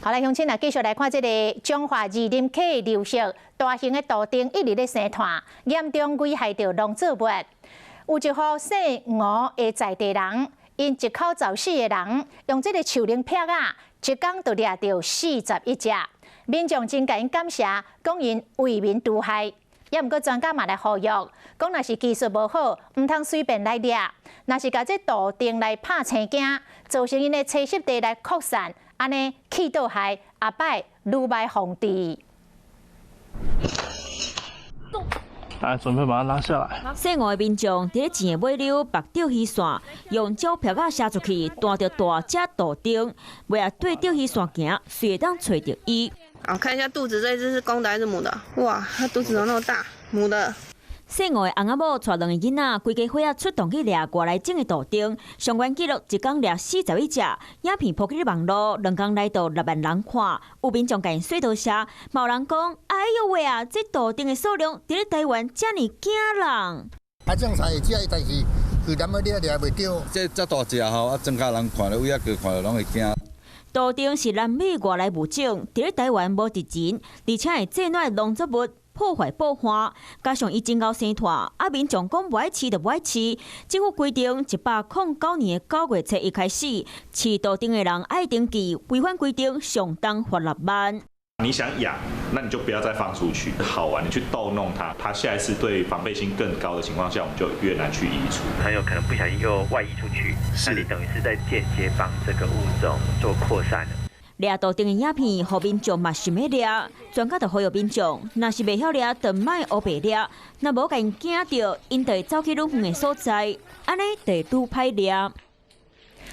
好來，鄉親啊，繼續來看這個彰化二林溪流域大型的杜鵑一直咧生湠，嚴重危害著農作物。有一戶姓吳的在地人，𪜶一口就四个人，用這個樹奶劈仔，一工就掠著41隻。民眾真共𪜶感謝，講𪜶為民除害。也毋過專家嘛來呼籲，講若是技術無好，毋通隨便來掠。若是共這杜鵑來拍青驚，造成𪜶的棲息地來擴散，按呢去倒害，後擺愈歹防治。來，準備把它拉下來。姓吳的民眾佇咧井的尾溜縛釣魚線，用鳥劈仔射出去，彈著大隻杜鵑，尾仔對釣魚線行，隨會當揣著伊。好，看一下肚子，這隻是公的還是母的？哇，它肚子怎麼那麼大？母的。姓吳的翁仔某帶兩個囡仔，規家伙仔出動去掠外來種的杜鵑，相關記錄一工掠41隻，影片鋪去網路，2工來到6萬人看。有民眾共𪜶說多謝，嘛有人講：哎喲喂啊，這杜鵑的數量佇咧台灣遮爾驚人。啊，種菜會食，但是去南仔掠掠袂著。這遮大隻吼，啊，莊跤人看著位仔過看著攏會驚。杜鵑是南美外來物種，佇咧台灣無佇人，而且會蛀爛農作物，破壞爆花，加上伊真𠢕生湠，啊民眾講無愛飼就無愛飼。政府規定，109年9月初一開始，飼杜鵑的人愛登記，違反規定上重罰6萬。你想養，那你就不要再放出去。好玩，你去逗弄它，它下一次對防備心更高的情況下，我們就越難去移除。很有可能不小心又外溢出去，那你等於是在間接幫這個物種做擴散。掠杜鵑的影片，予民眾嘛想欲掠，專家就呼籲民眾，若是袂曉掠，就莫烏白掠，若無共𪜶驚著，𪜶就會走去愈遠的所在，按呢就會愈歹掠。